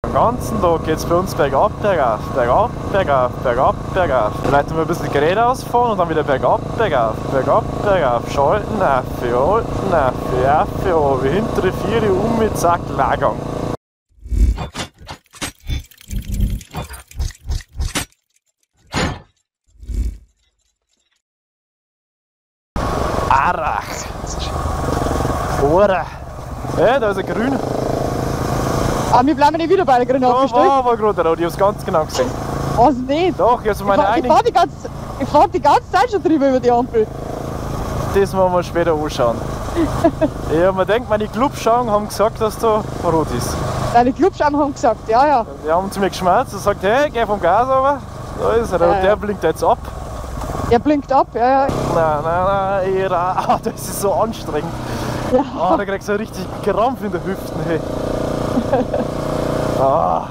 Den ganzen Tag geht es bei uns bergab, bergauf, bergab, bergauf, bergab, bergauf. Vielleicht mal ein bisschen geradeaus fahren und dann wieder bergab, bergauf, bergab, bergauf. Schalten, auf, halten, auf, auf, hintere Viere um mit zack, Lagang. Arach! Ora! Ja, da ist er grün. Aber wir bleiben nicht wieder bei der grünen Ampel stehen. Da war aber gerade rot, ich hab's ganz genau gesehen. Was nicht? Doch, ich hab's meine eigene. Ich fahr die ganze Zeit schon drüber über die Ampel. Das müssen wir später anschauen. Ich hab mir gedacht, meine Clubschauen haben gesagt, dass da rot ist. Deine Clubschauen haben gesagt, ja, ja. Die haben zu mir geschmerzt und gesagt, hey, geh vom Gas runter. Da ist er, ja, der blinkt jetzt ab. Der blinkt ab, ja, ja. Nein, nein, nein, oh, das ist so anstrengend. Ja. Oh, da kriegst du richtig Krampf in den Hüften. Hey. Ah.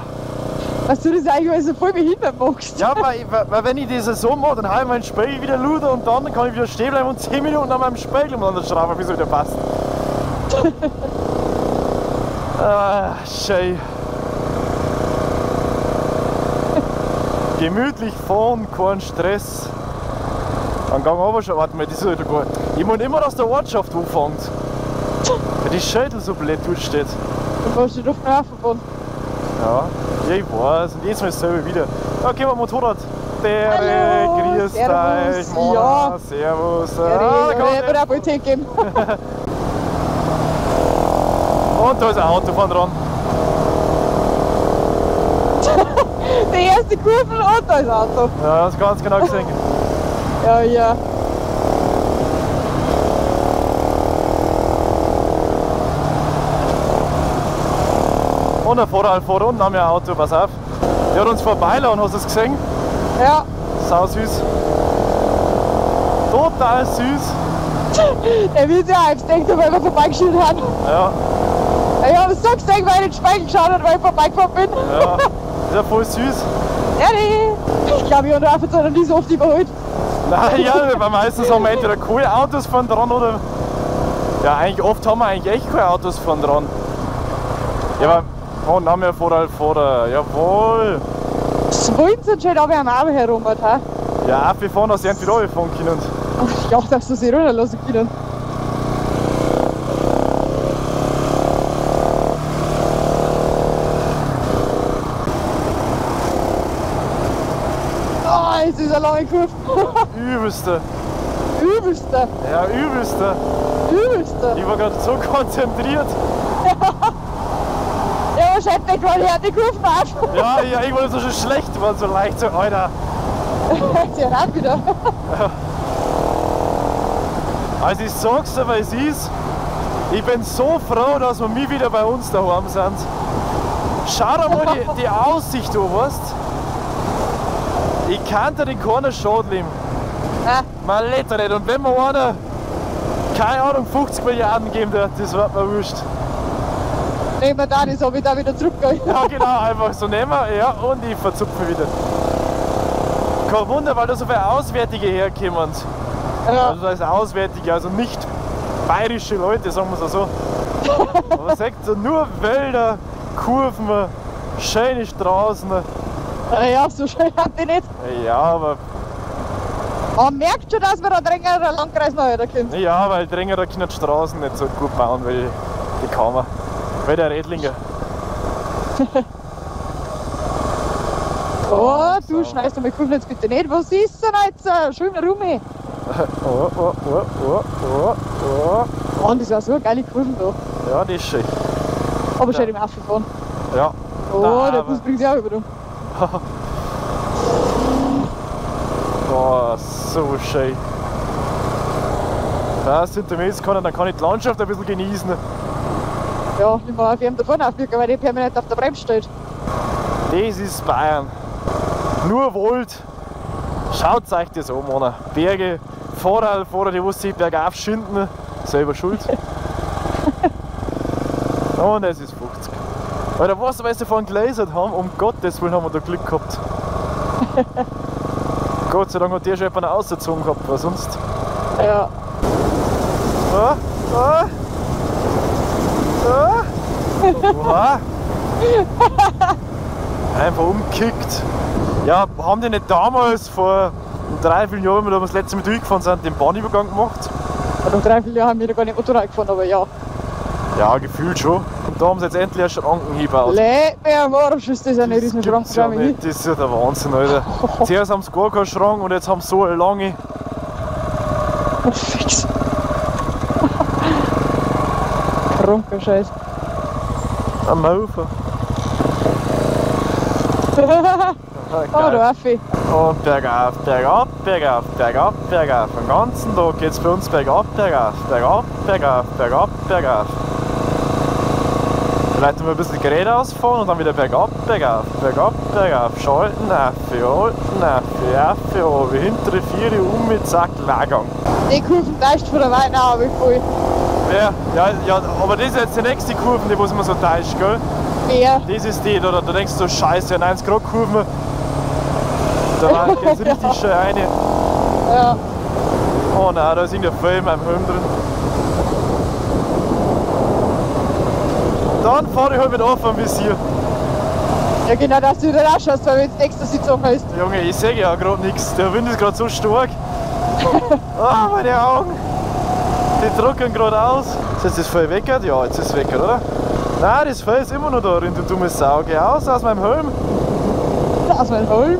Was du das eigentlich alles so voll behindert machst. Ja, weil wenn ich das so mache, dann habe ich meinen Spiegel wieder luder und dann kann ich wieder stehen bleiben und 10 Minuten an meinem Spiegel umeinander schrauben, bis es wieder passt. Ah, schön. Gemütlich fahren, kein Stress. Dann gang aber schon, warte mal, das ist ja gut. Ich meine immer, dass der Ortschaft anfängt. Weil die Schädel so blöd durchsteht. Du kannst dich doch fahren. Ja, ich weiß. Und jetzt mal selber wieder. Da gehen wir Motorrad. Dere, grüß dich, Mona, ja. Servus. Ja, ich habe auch Politik gegeben. Und da ist ein Auto vorne dran. Die erste Kurve und da ist ein Auto. Ja, das ganz genau gesehen. Ja, ja. Und ein Vorderhalt vor unten haben wir ein Auto, pass auf. Der hat uns vorbeilassen, hast du es gesehen? Ja. Sau süß. Total süß. Der wird ja auch denkt, weil wir vorbeigeschielt haben. Ja. Ich habe es so gesehen, weil ich in den Spiegel geschaut habe, weil ich vorbeigefahren bin. Ja, ist ja voll süß. Ja, nee. Ich glaube, ich habe den noch nie so oft überholt. Nein, ja, weil meistens haben wir entweder keine Autos von dran oder. Ja, eigentlich oft haben wir eigentlich echt keine Autos von dran. Ja, aber. Oh, noch mehr Vorderhalt vor. Jawohl! Das wollen sie anscheinend aber am Abend herum, hat, he? Ja, wir fahren, dass sie entweder runterfahren können. Ich dachte, dass sie sich runterlassen können. Oh, es ist eine lange Kurve. Übelste. Übelste. Ja, übelste. Übelste. Ich war gerade so konzentriert. Ja, wahrscheinlich, weil ich die Kurven auf. Ja, ja, irgendwann ist es schon schlecht, war so leicht, so, Alter. Der Rad wieder. Ja. Also ich sag's dir, weil es ist, ich bin so froh, dass wir nie wieder bei uns daheim sind. Schau dir mal die Aussicht an, weißt? Ich kann dir den keiner Schaden nehmen. Ah. Man lädt nicht. Und wenn mir einer, keine Ahnung, 50 Milliarden geben wird, das wird mir wurscht. Nehmen wir da, das habe ich da wieder zurückgegangen. Ja genau, einfach so nehmen wir, ja, und ich verzupfe wieder. Kein Wunder, weil da so viele Auswärtige herkommen. Ja. Also da ist Auswärtige, also nicht bayerische Leute, sagen wir es so. Aber sagt so, nur Wälder, Kurven, schöne Straßen. Ja, so schön hat die nicht. Ja, aber... Man merkt schon, dass wir da dringender Landkreis noch weiter können. Ja, weil Dränger können die Straßen nicht so gut bauen, weil die kann man. Weil der Redlinger. Oh, du schneidest einmal Kurven jetzt bitte nicht. Was ist denn jetzt? Schön rum. Oh, oh, oh, oh, oh, oh. Mann, das war so eine geile Kurven da. Ja, das ist schön. Aber schön im Affe fahren. Ja. Oh, nein, der Bus bringt sich auch über um. Oh, so schön. Das sind die kann, dann kann ich die Landschaft ein bisschen genießen. Ja, nicht mehr auf ihm da vorne aufwirken, weil der permanent auf der Bremse steht. Das ist Bayern. Nur Wald. Schaut euch das an, Mann. Berge, Fahrer, die was sich bergauf schinden. Selber schuld. Und es ist 50. Alter, was, weil sie vorhin gelasert haben, um Gottes Willen haben wir da Glück gehabt. Gott sei Dank hat der schon jemanden ausgezogen gehabt, weil sonst. Ja. Ah, ah. Ah. Oha. Einfach umgekickt. Ja, haben die nicht damals vor 3-4 Jahren, als wir das letzte Mal durchgefahren sind, den Bahnübergang gemacht? Ja, nach 3-4 Jahren haben wir da gar nicht Motorrad gefahren, aber ja. Ja, gefühlt schon. Und da haben sie jetzt endlich eine Schranken hingebaut. Leck mir am Arsch, ist das eine riesen Schranke. Ja nicht, das ist ja der Wahnsinn, Alter. Zuerst haben sie gar keinen Schrank und jetzt haben sie so eine lange. Oh, fix. Kranker Scheiß. Am Haufen. Oh, du Affe. Und bergauf, bergab, bergauf, bergab, bergauf. Den ganzen Tag geht's bei uns bergab, bergauf, bergab, bergauf, bergab, bergauf. Vielleicht mal ein bisschen geradeaus fahren und dann wieder bergab, bergauf, bergab, bergauf. Schalten, auf, halten, auf, auf, hintere Viere um mit zack, Lagang. Die Kurven täuscht von der Weine auch, ich voll. Ja, ja, ja, aber das ist jetzt die nächste Kurve, die was man so täuscht, gell? Ja. Das ist die, da denkst du, scheiße, 90 Grad Kurven. Da geht's richtig schön rein. Ja. Oh nein, da ist irgendein Fell in meinem Helm drin. Dann fahre ich halt mit offenem Visier. Ja genau, dass du wieder rausschaust, weil wenn du extra Sitzung hast. Junge, ich sehe ja gerade nichts. Der Wind ist gerade so stark. Ah, meine Augen. Die drucken gerade aus. Ist jetzt das Fell weg? Ja, jetzt ist es weg, oder? Nein, das Fell ist immer noch da drin, du dumme Sau. Geh aus meinem Helm. Aus meinem Helm?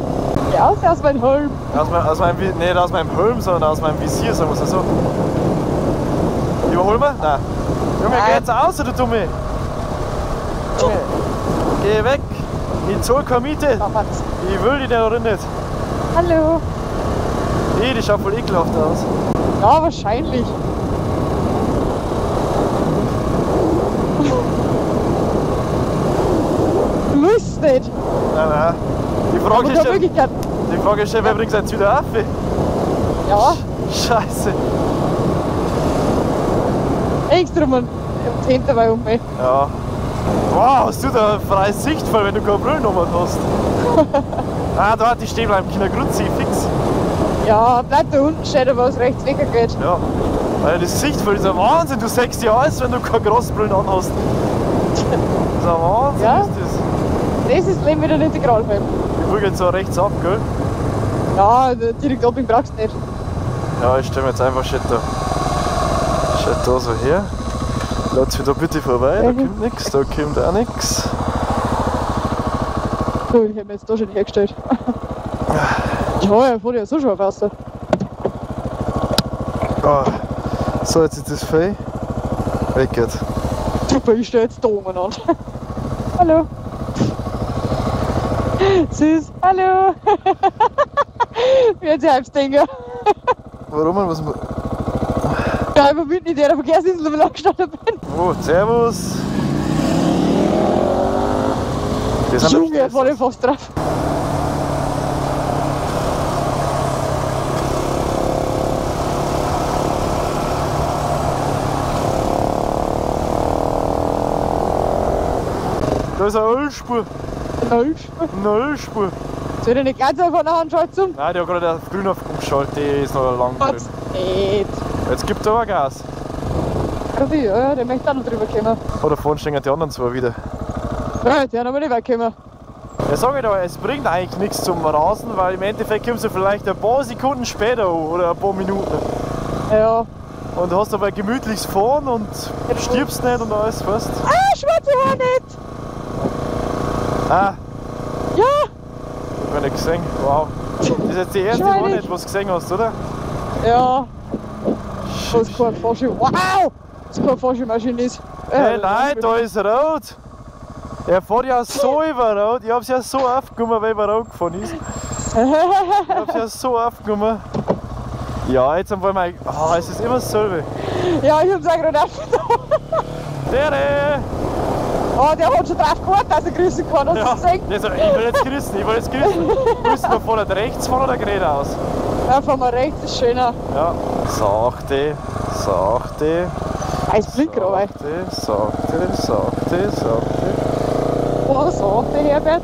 Geh aus aus meinem Helm. Aus meinem, nicht aus meinem Helm, sondern aus meinem Visier, sagen wir es so. Überholen wir? Nein. Junge, geh jetzt aus, du Dumme. Junge, geh weg. Ich zahl keine Miete. Ich will die da drin nicht. Hallo. Nee, die schaut voll ekelhaft aus. Ja, wahrscheinlich. Lustig. Nein, nein. Die Frage ist, die Frage ist, wer bringt jetzt wieder auf? Ja. Scheiße. Extra mal im dabei um mich. Ja. Wow, hast du da freies Sichtfeld, wenn du keine Brillen hast? Ah, da hat die stehen bleiben können, kruzifix. Ja, bleib da unten stehen, wo es rechts weggeht. Ja. Weil das Sichtfeld ist ein Wahnsinn, du siehst ja alles, wenn du keine Großbrillen anhast. Das ist ein Wahnsinn, ja. Ist das. Das ist Leben mit einem Integralfilm. Ich biege jetzt so rechts ab, gell? Ja, direkt ab, ich brauch's nicht. Ja, ich stelle mir jetzt einfach shit da. Shit da so her. Lass mich da bitte vorbei, da kommt nichts, da kommt auch nichts. So, ich hab mir jetzt da schon hergestellt. Ja, ich fahr ja so schon auf Wasser. Ah, so, jetzt ist das Vieh weg geht. Super, ich stehe jetzt da oben an. Hallo. Süß, hallo. Wie hat sie halbs denken. Warum? Was? Ja, ich bin mitten in der Verkehrsinsel, wo ich gestanden bin. Oh, servus. Junge, ich fahr fast drauf. Da ist eine Ölspur. Eine Ölspur? Eine Ölspur. Soll ich nicht ganz einfach nachher anschalten? Nein, die hat gerade auf grün umgeschaltet, die ist noch lang drin. Nicht. Jetzt gibt er aber Gas. Ja, der möchte auch noch drüber kommen. Oder vorne stehen die anderen zwei wieder. Ja, die haben aber nicht weggekommen. Ja, sag ich doch, es bringt eigentlich nichts zum Rasen, weil im Endeffekt kommst du vielleicht ein paar Sekunden später an oder ein paar Minuten. Ja. Und hast aber ein gemütliches Fahren und stirbst nicht und alles, weißt du? Ah, schwarze Hornet! Ah! Ja! Ich hab nicht gesehen. Wow. Das ist jetzt die erste Hornet, die du gesehen hast, oder? Ja. Was keine Fahrschule. Wow! Das keine Fahrschulmaschine ist. Hey Leute, da ist rot! Er fährt ja so über rot. Ich hab's ja so aufgenommen, weil er rot gefahren ist. Ich hab's ja so aufgenommen. Ja, jetzt wollen wir. Oh, es ist immer dasselbe. Ja, ich hab's auch gerade aufgenommen. Tere! Oh, der hat schon drauf gewartet, dass er grüßen kann. Hast du ja, gesehen? Der so, ich will jetzt grüßen, ich will jetzt grüßen. Grüßen wir vorne rechts fahren oder geradeaus? Ja, fahren wir rechts, ist schöner. Ja. Sachte, sachte. Es blinkt gerade. Sachte, sachte, sachte, sachte. Oh, sachte, Herbert.